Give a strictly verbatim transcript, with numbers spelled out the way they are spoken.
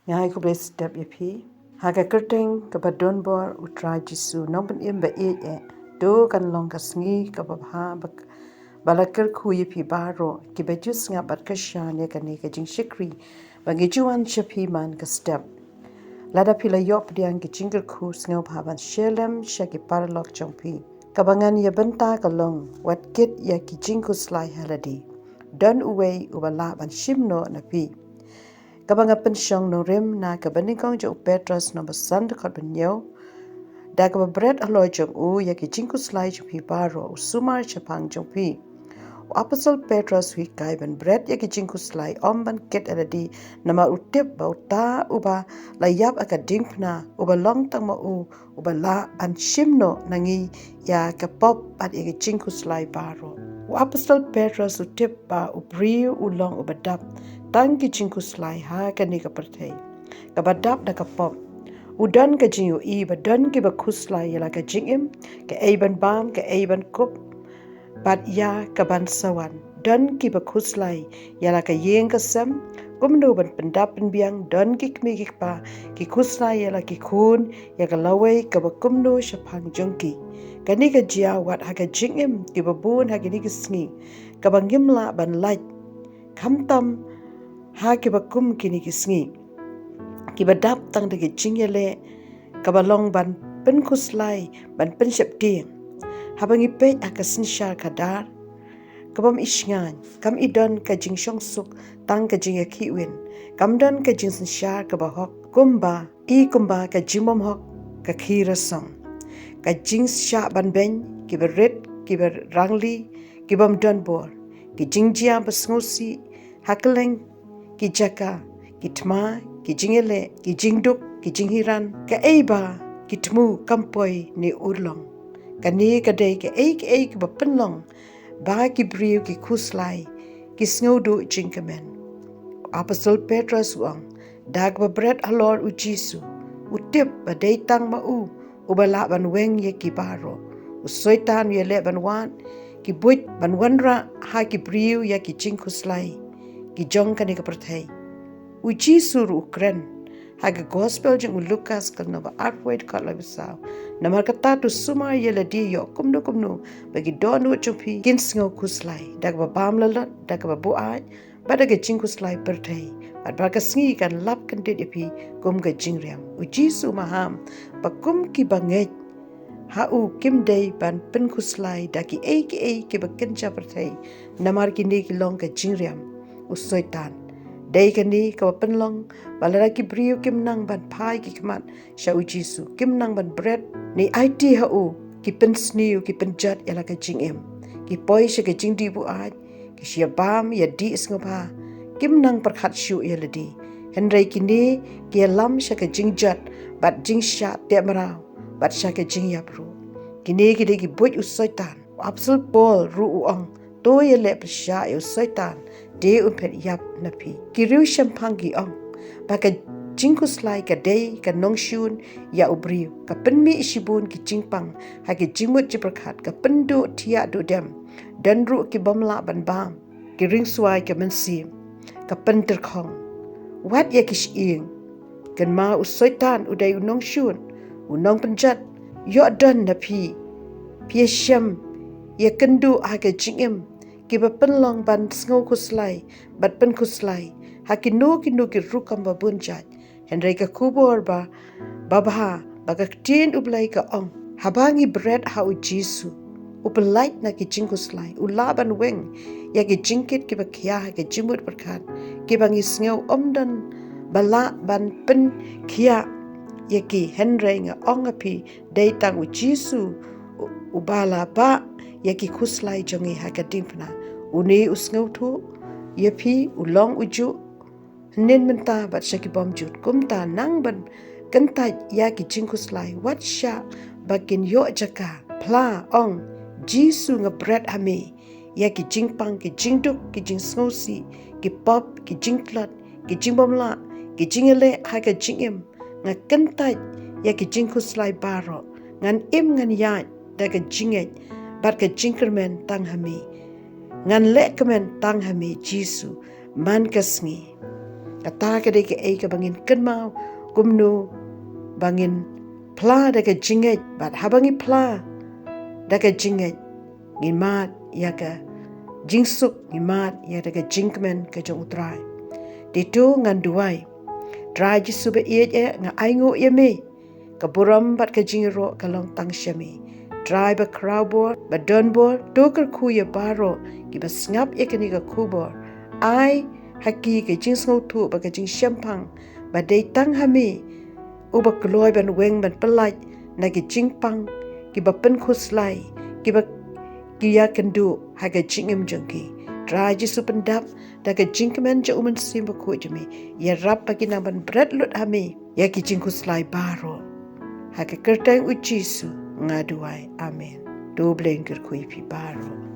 Nga ai khublei step ïa phi. Ha ka kyrteng kaba don bor u Trai Jisu, nongpynim ba ïeit eh. To kan long ka sngi kaba bha ba, ba la kyrkhu ïa phi baroh kiba ju sngap bad kyrshan ïa kane ka jingshakri ba ngi ju wan sha phi man ka step. Lada phi la ïoh pdiang ki jingkyrkhu, sngewbha ban share lem sha ki paralok jong phi. Kaba ngan ïa bynta ka long, wat kit ïa ki jingkhuslai ha lade. Don uwei uba lah ban shim noh na phi. Kaba nga pynshong nongrim na kaba nyngkong jong u Petros, nombar san, dkhot ba hynñiew. Da kaba bret halor jong u ïa ki jingkhuslai jong phi baroh, u sumar shaphang jong phi. U Apostol Petros u hikai ban bret ïa ki jingkhuslai, ym ban kit ha lade, namar u tip ba uta uba la ïap ha ka diengphna, uba long tang ma u, uba lah ban shim noh na ngi ïa ka pop bad ïa ki jingkhuslai baroh. U Apostol Petros u tip ba u briew u long uba dap tang ki jingkhuslai ha kane ka pyrthei, kaba dap da ka pop. U don ka jingïohi ba don kiba khuslai ïa la ka jingim, kaei ban bam, kaei ban kup, bad ïa kaban sa wan. Don kiba khuslai ïa la ka ïing ka sem, kumno ban pyndap pynbiang. Don ki kmie ki kpa ki khuslai ïa la ki khun, ïa ka lawei kaba kumno shaphang jong ki. Kane ka jia wat ha ka jingim, kiba bun ha kine ki sngi, kaba ngim lah ban lait, khamtam ha kiba kum kine ki sngi, kiba dap tang da ki jingïaleh, kaba long ban pynkhuslai, ban pynsheptieng. Haba ngi peit ha ka synshar khadar, ka bym ishngaiñ, kam i don ka jingshongsuk, tang ka jingïakhih win. Kam don ka jingsynshar kaba hok, kumba i kumba ka jingbymhok ka khie rasong. Ka jingshah ban beiñ, kiba rit, kiba rangli, ki bym don bor. Ki jingjia ba sngewsih ha kylleng ki jaka, ki thma, ki jingïaleh, ki jingduk, ki jinghiran, kaei ba ki thmu kam poi ne urlong. Kane ka dei kaei kaei kaba pynlong ba ki briew ki khuslai, ki sngew duh jingkmen. Apostol Petros u ong, da kaba bret halor u Jisu, u tip ba dei tang ma u uba lah ban weng ïa ki baroh. U Soitan u ïaleh ban wad ki buit ban wanrah ha ki briew ïa ki jingkhuslai ki jong kane ka pyrthei. U Jisu ruh u kren ha ka Gospel jong u Lukas, ka lynnong ba arphew wei, dkhot laiphew saw. Namar kata to sumar ïa lade, ïoh kumno kumno ba ki dohnud jong phi kin sngew khuslai. Da kaba bam lalot, da kaba buaid, bad da ka jingkhuslai pyrthei, bad ba ka sngi kan lap kyndit ïa phi kum ka jingriam. U Jisu u maham ba kum kiba ngeit ha u kim dei ban pynkhuslai da kiei kiei kiba kynja pyrthei, namar kine ki long ka jingriam u Soitan. Dei kane kaba pynlong ba lada ki briew kim nang ban phai ki khmat sha u Jisu, kim nang ban bret ne aiti ha u, ki pynsniew, ki pynjot ïa la ka jingim, ki poi sha ka jingdih buaid, ki shia bam, ïa dih sngewbha, kim nang pyrkhat shuh ïa lade. Hynrei kine ki ïalam sha ka jingjot bad jingshah teh mraw bad sha ka jingïap ruh. Kine ki dei ki buit u Soitan. U Apostol Paul ruh u ong, to ïaleh pyrshah ïa u Soitan, te un phet ïap na phi. Ki riewshemphang ki ong ba ka jingkhuslai ka dei ka nongshun ïa u briew, ka pynmih shibun ki jingpang ha ki jingmut jingpyrkhat, ka pynduh thiah duh dem. Don ruh ki bym lah ban bam, ki ring suai ka mynsiem, ka pyntyrkhong. Wat ïa ki shyieng. Kynmaw u Soitan u dei u nongshun, u nongpynjot. Ïoh don na phi, phi ïashem, ïakynduh ha ka jingim, kiba pynlong ban sngew khuslai bad pynkhuslai ha kino kino ki rukom ba bun jait. Hynrei ka khubor ba, babha ba ka ktien u Blei ka ong, haba ngi bret ha u Jisu, u pyllait na ki jingkhuslai, u lah ban weng ïa ki jingkit kiba khia ha ki jingmut pyrkhat, kiba ngi sngew ym don ba lah ban pynkhiah ïa ki. Hynrei nga ong ha phi, dei tang u Jisu u, uba la bah ïa ki khuslai jong ngi ha ka diengphna. Une u sngewthuh ïa phi, u long ujuh hynnin mynta bad sha ki bymjut. Kumta nang ban kyntait ïa ki jingkhuslai, wat shah ba kin ïoh jaka. Phla, ong, Jisu, nga bret ha me ïa ki jingpang, ki jingduk, ki jingsngewsih, ki pop, ki jingtlot, ki jingbymlah, ki jingïaleh ha ka jingim. Nga kyntait ïa ki jingkhuslai baroh. Ngan im ngan ïaid da ka jingngeit bad ka jingkyrmen tang ha me. Ngan leh kmen tang ha me Jisu man ka sngi. Kata ka dei kaei kaba ngin kynmaw, kumno ba ngin phla da ka jingngeit, bad haba ngi phla da ka jingngeit, ngi mad ïa ka jingsuk, ngi mad ïa ka jingkmen ka jong U Trai. Te to ngan duwai. Trai Jisu ba ïeit eh, nga ainguh ïa me ka burom bad ka jingïaroh ka long tang sha me. Trai ba khraw bor, ba don bor, to kyrkhu ïa baroh kiba sngap ïa kane ka khubor. Ai ha ki ka jingsngewthuh bad ka jingshemphang ba dei tang ha me uba kloi ban weng ban pyllait na ki jingpang kiba pynkhuslai, kiba ki ïakynduh ha ka jingim jong ki. Trai Jisu, pyndap da ka jingkmen jong U Mynsiem Bakhuid jong me, ïarap ba kin nang ban bret lut ha me ïa ki jingkhuslai baroh. Ha ka kyrteng U Jisu nga duwai. Amen. To U Blei un kyrkhu ïa phi baroh.